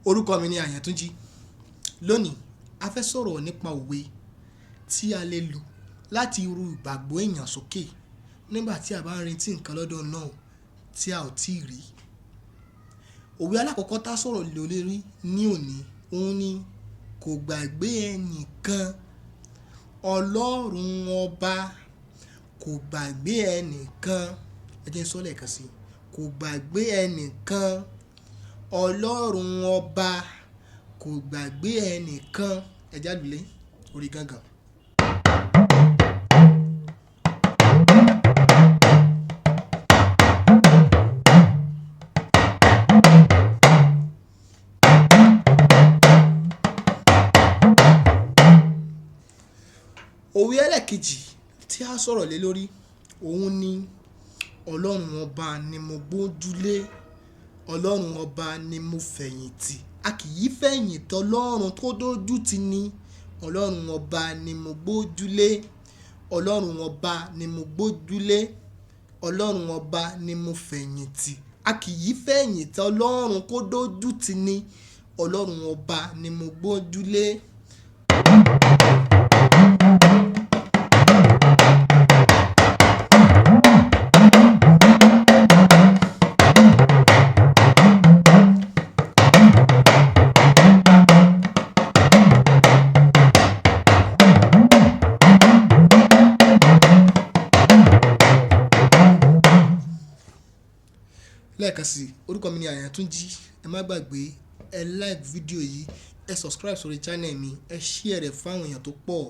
Orúkọ mi ni Àyàntúnjí. Lónìí, a fẹ́ sọ̀rọ̀ nípa òwe tí a lè lò láti ru ìgbàgbọ́ èèyàn sókè nígbà tí a bá ń retí nǹkan lọ́dọ̀ Ọlọ́run tí a ò tíì rí. Òwe alákọ̀ọ́kọ́ tá sọ̀rọ̀ lé lórí ní òní, òun ni kò gbàgbé ẹnìkan. Ọlọ́run ọba kò gbàgbé ẹnìkan. Ẹ jẹ́ n sọ́ lẹ́ẹ̀kan sí i. Kò gbàgbé ẹnìkan. Ọlọ́run ọba kò gbàgbé ẹnìkan. Ẹ já lulẹ̀ orí gángan. Òwe ẹlẹ́ẹ̀kejì tí a sọ̀rọ̀ lé lórí, òun ni Ọlọ́run ọba ni mo gbójúlé, Ọlọ́run ọba ni mo fẹ̀yìntì. A kì í fẹ̀yìntì Ọlọ́run tó dójú ti ni. Ọlọ́run ọba ni mo gbójúlé, Ọlọ́run ọba ni mo gbójúlé, Ọlọ́run ọba ni mo fẹ̀yìntì. A kì í fẹ̀yìntì Ọlọ́run kó dójú ti ni. Ọlọ́run ọba ni mo gbójúlé. Lẹ́ẹ̀kan sí i, orúkọ mi ni Àyàntúnjí. Ẹ má gbàgbé, ẹ like fídíò yìí, ẹ subscribe sórí channel mi, ẹ share rẹ̀ fún àwọn èèyàn tó pọ̀.